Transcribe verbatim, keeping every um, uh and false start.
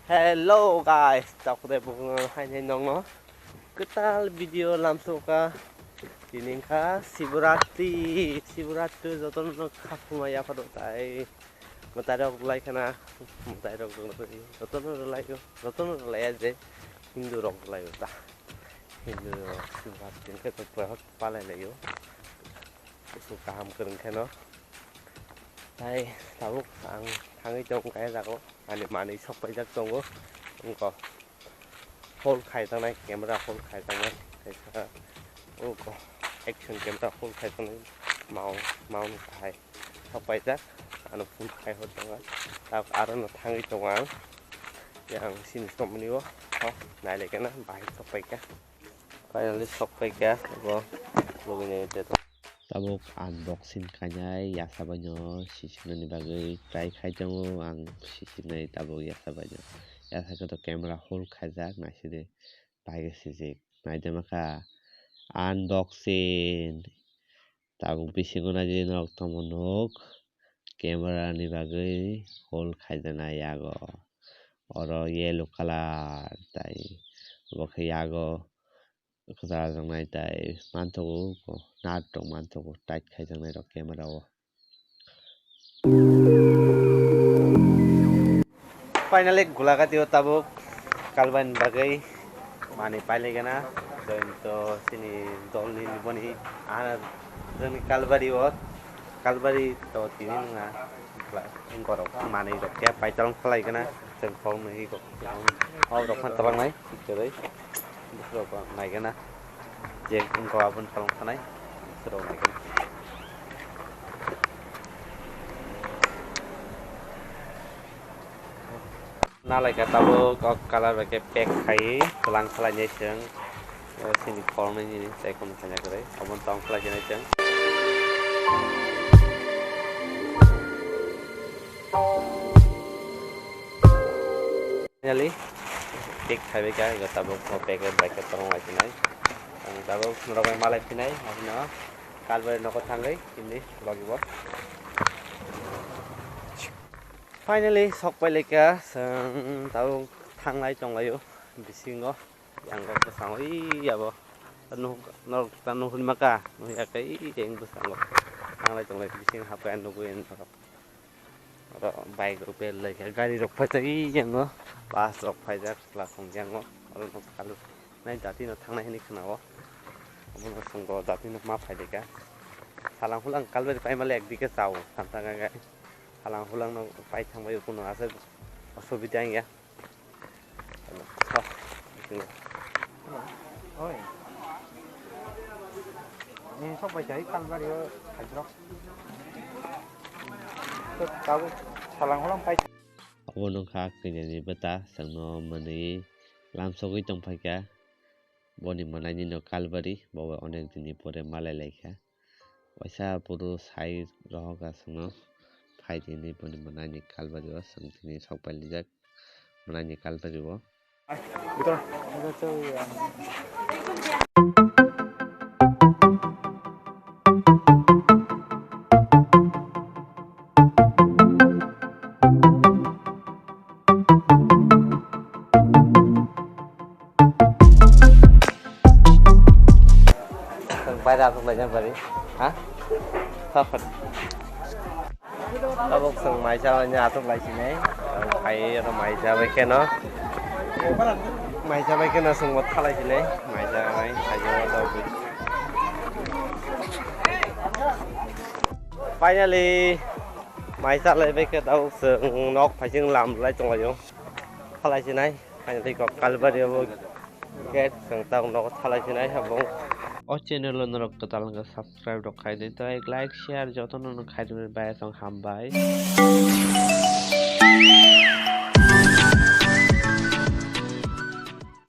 Hello guys, takhwdai bukung hainai nongno kwtal video lamsoka. Tini wngkha Shivaratri, Shivaratri jotono khasuma yapharo tai mwtai rok lai khana, mwtai rok jotono rwlai o, jotono rwlai ya je Hindu rok rwlai o ta. Hindu rok Shivaratri hwnkhe to palai lai o, busu kaham kwrwng kheno. Tai tabuk ang thangwi tong kaya jago. Ani manwi sok paijak tongo. Wngkha hold khaijaknai, camera hold khaijaknai. Kaisa wngkha action camera hold khaijaknai. Mount, mount hai sok paijak. Ano phone khai hor tongo. Tak aro no thangwi tongo ang. Yang sini somni o. Nai lekena bahai sok paikha. Finally sok paikha. Bo logini te. Tabuk unboxing khainai yasa baino sisinani bagwi try khai tongo ang sisinai tabuk yasa baino. Yasa khe to camera hold khaijak naisidi bai khe sijik naidima kha unboxing tabuk bisingo naidi norok tongmo nuk camera ni bagwi hold khaijaknai yago oro yellow colour tai obo khe yago. Kwchajak nai tai manthogo, nat rok manthogo, tight khaijaknai rok camera o. Finally gulagati o tabuk kalbani bagwi manwi pailai gana, jointo chini dolni boni, ah, joni kalbari o, kalbari to tini nwnga, borok manwi rok khe paitolong khlai gana, chwng kok nwi kok, kok rok phan tabang nai, kwrwi. Bwswrok nai gana. Je wngkha aboni salong thanai. Bwswrok nai gana. Nalaikha tabuk kok colour bai khe pack khai twlang khlainai chwng. Sini khoroknwi nini tei khum khaina kwrwi. Aboni tong khlai khe nai chwng. Finally, cake khaibai kha, ego tabuk o packet bai khe tong lai sinai. Ang tabuk norok bai malai sinai, aboni kalbari nogo thangwi chini logi bo. Finally, sok pai lai kha, chwng tabuk thanglai tonglaio bisingo. Yang kok bwskango, ee, abo. Norok ta nuhur maka, nuhur ya khe, ee, yang bwskango. Thanglai tonglai, bising hapkha, nugwi ang norok. Oro bike rok bel lai kha, gari rok phaijak, ee, yang o. Bus rok phaijak, chwla thong yang o. Oro no kalu. Nai dati no thangnai hinwi khna o. Obo no chwng bo dati no ma phai lai kha. Salang hulang kalbari pai male ekdike chao, samsang gai gai. Salang hulang no pai thang bai, kuno aswk osubida wng ya. Oi. Ni sok bai chai kalbari o khaidrok. To tabuk salang holam pai. Obo nokha kwnwi ni bwta chwngno mwnwi lamsogwi tongphaikha. Boni mwnaini no kalbari, bo bai onek din ni pore malai laikha. Waisa buru sai rohok aswkno phai di hinwi boni mwnaini kalbari o chwng tini sok pai lijak mwnaini kalbari o. Bai da aswk laijak bari. Ha? Tabuk chwng maisa laina aswk lai sinai. Ang phai oro maisa bai kheno. Maisa bai kheno chwng bo thalai sinai. Maisa bai, maisa bai. Finally, maisa lai bai khe tabuk chwng nok phaising lam lai tonglaio. Thalai sinai. Finally kok kalbari obo gate chwng tabuk nogo thalai sinai habung. O channel o norok kwtal wngkha subscribe rok khai di tei like share jotono no khai rwmani bai aswk hambai.